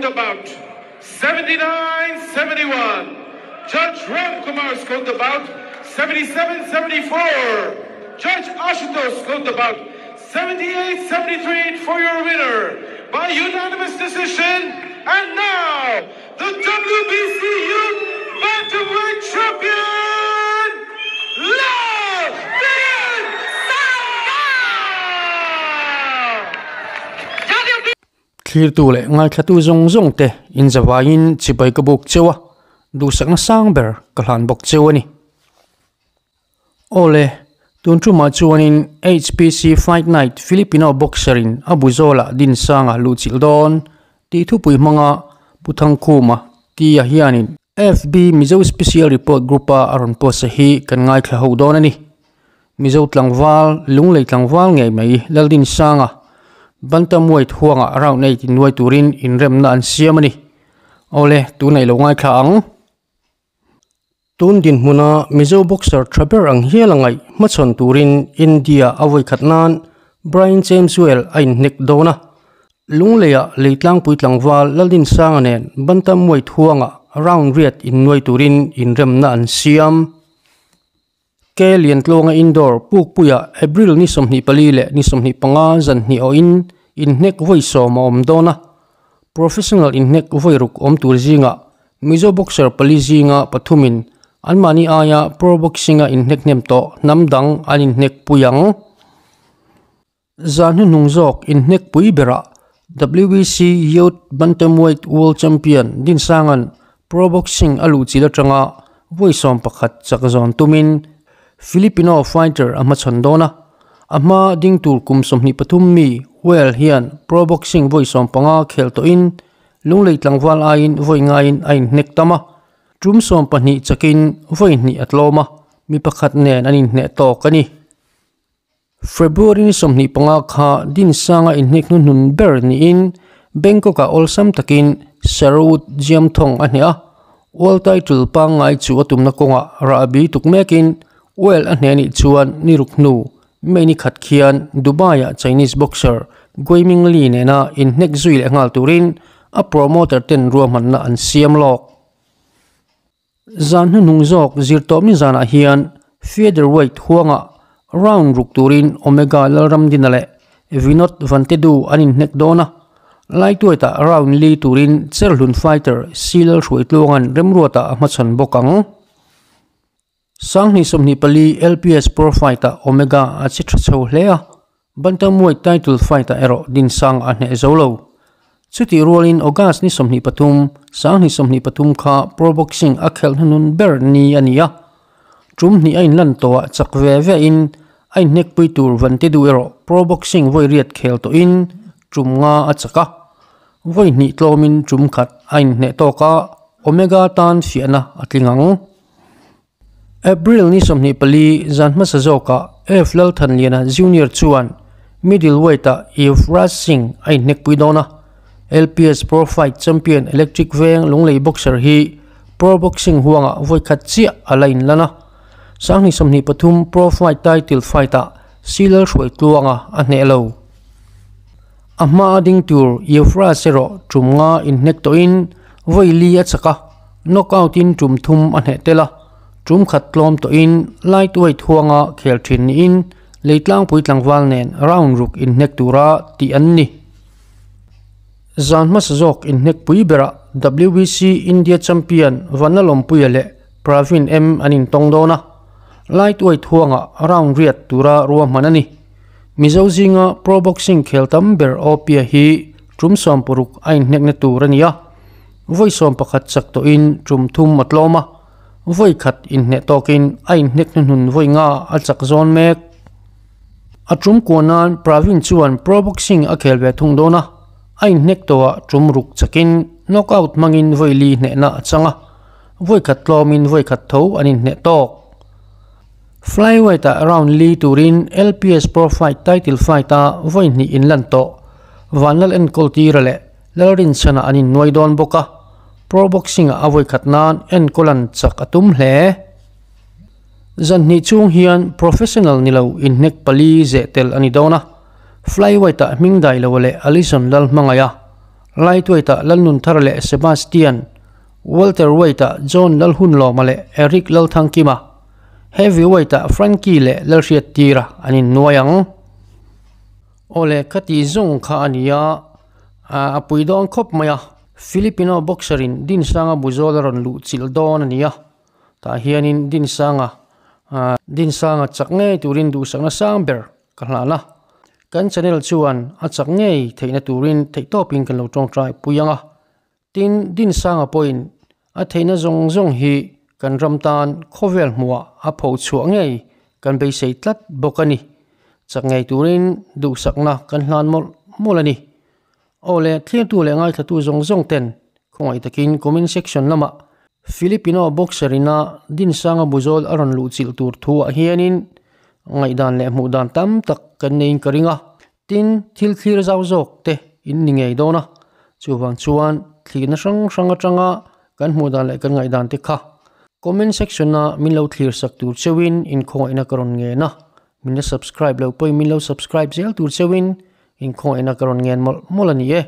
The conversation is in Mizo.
scored the bout 79-71. Judge Ram Kumar scored the bout 77-74. Judge Ashutosh scored the bout 78-73 for your winner by unanimous decision. And now, the WBC Youth Bantamweight Champion, Laldin Sanga! Thlirtu leh ngaithlatu zawng zawng te in zavaiin chibai ka buk cheu a, duhsakna sang ber ka hlan bawk cheu a ni. Awle, tun tumah chuanin HPC Fight Night Filipino boxer in a bu zawlah Dinsanga luhchilh dawn tih thupui hmanga Pu Thangkhuma tia hianin FB Mizo Special Report Group a a rawn post a hi kan ngaithla ho dawn a ni. Mizo tlangval, Lunglei tlangval ngei mai Laldinsanga Bantamweight huangah round eight innuai turin inremna an siam a ni. Awle, tunah i lo ngaithla ang. Tun dinhmuna Mizo boxer tha ber ang hial a ngaih hmachhawn turin India a vawikhat nan Brian Jameswell a inhnek dawn a. Lungleiah Leitlangpui tlangval Laldinsanga nen Bantamweight huangah round riat innuai turin inremna an siam. Ke Liantluanga indoor pukpuiah April ni 24 leh ni 25 zan hnih awhin inhnek vawi sawm a awm dawn a. Professional inhnek vawi ruk awm tur zingah Mizo boxer pali zinga pathumin anmahni aia pro boxing-a inhnek hnem tawh hnam dang an inhnek pui ang. Zan hnuhnung zawk inhnek pui berah WBC Youth Bantamweight World Champion Dinsanga'n pro boxing a luhchilh atanga vawi 11 chak zawn tumin Filipino fighter a hmachhawn dawn a. A hma ding tur kum 23 mi Well hian pro boxing vawi 15 khel tawhin Lunglei tlangval aiin vawi ngaiin a inhnek tam a, tum 12 chakin vawi hnih a tlawm a, mi pakhat nen an inhneh tawk a ni. February ni 25 kha Dinsanga inhnek hnuhnun ber niin Bangkok-ah awlsam takin Sarawut Jiamthong a hneh a, World title pangngai chu a tumna kawngah rahbi tuk mekin Well a hneh anih chuan ni ruk hnu May ni khat khian Dubai-ah Chinese boxer Guiming Li nena inhnek zui leh nghal turin a promoter ten ruahmanna an siam lawk. Zan hnuhnung zawk zirtawpni zanah hian featherweight huangah round ruk turin Omega Lalramdina leh Vinod Vantedu an inhnek dawn a, lightweight-ah round li turin Cherhlun fighter Si Lalhruaitluanga'n remruatah a hmachhawn bawk ang. 2024 LPS Pro Fight-ah Omega a che tha chho hle a, Bantamweight title fight-ah erawh Dinsang a hneh zo lo. Chutih rualin August ni 23, 2023 kha Pro Boxing a khelh hnunun ber ni a ni a. Tum hnih a inlan tawhah chak ve ve in a inhnekpui tur Vantedu erawh Pro Boxing vawi riat khel tawhin tum nga a chak a. Vawi hnih tlawmin tum khat a inhneh tawk a, Omega tan fiahna a tling ang. April ni 24 zan hmasa zawkah F Lalthanliana Junior chuan middleweight-ah Yuvraj Singh a inhnekpui dawn a. LPS Pro Fight Champion Electric Veng Lunglei boxer hi pro boxing huangah vawi khat chiah a la inlan a. 2023 Pro Fight title fight-ah Si Lalhruaitluanga a hneh lo. A hma a ding tur Yuvraj erawh tum nga inhnek tawhin vawi li a chak a. Knockout in tum thum a hneh tel a, tum khat tlawm tawhin lightweight huanga khel thin niin Leitlangpui tlangval nen round ruk inhnek tura tih an ni. Zan hmasa zawk inhnek pui berah WBC India champion Vanlalawmpuia leh Pravin M an intawng dawn a, lightweight huanga round riat tura ruahman a ni. Mizo zinga pro boxing khel tam ber Opia hi tum 60 a inhnekna tur a ni a. Vawi 11 chak tawhin tum thum a tlawm a, vawi khat inhneh tawkin a inhnek hnuhnun vawi nga a chak zawn mek. A tum kuah nan Pravin chuan pro boxing a khel ve thung dawn a, a inhnek tawhah tum ruk chakin knockout hmangin vawi li hnehna a chang a, vawi khat tlawmin vawi khat tho an inhneh tawk. Flyweight-ah round li turin LPS Pro Fight title fight-a vawi hnih inlan tawh Vanlal enkawl tira leh Lalrinchhanah an innuai dawn bawk a, pro boxing-ah a vawi khat nan enkawl an chak a tum hle. Zan hnih chung hian professional ni lo inhnek pali zeh tel a ni dawn a, flyweight-ah hming dai lo leh Alison Lalhmangaih a, Lightweight-ah Lalnunthara leh Sebastian, Welterweight-ah John Lalhunlawma leh Eric Lalthangkima, Heavyweight-ah Frankie leh Lalhriattira an innuai ang. Awle, ka tih zawng kha a nia, a pui dawn khawp mai a. Filipino boxer-in Dinsanga Buzawl a rawn luh chilh dawn a nia. Tah hianin Dinsanga, Dinsanga chak ngei turin duhsakna sang ber ka hlan a. Kan channel chuan a chak ngei theihna turin theihtawpin kan lo tawngtai pui ang a. Tin, Dinsanga pawhin a theihna zawng zawng hi kan ram tan khawvel hmuhah a pho chhuah ngei kan beisei tlat bawk a ni. Chak ngei turin duhsakna kan hlan mawlh mawlh a ni. Aw le, thlirtu leh ngaithlatu zawng zawng ten khawngaih takin comment section lamah Filipino boxer ina Dinsanga Buzawl a rawn luh chilh tur thu ah hianin ngaihdan leh hmuh dan tam tak kan neiin ka ring a, tin thil thlir zau zawk te in ni ngei dawn a, chuvang chuan thlirna hrang hrang atanga kan hmuh dan leh kan ngaihdan te kha comment section a min lo thlir sak tur cheuhin inkhawngaihna ka rawn ngen a, min la subscribe lo pawhin min lo subscribe zel tur cheuhin Inkhawngaihnna ka rawn ngen mawlh mawlh a ni e.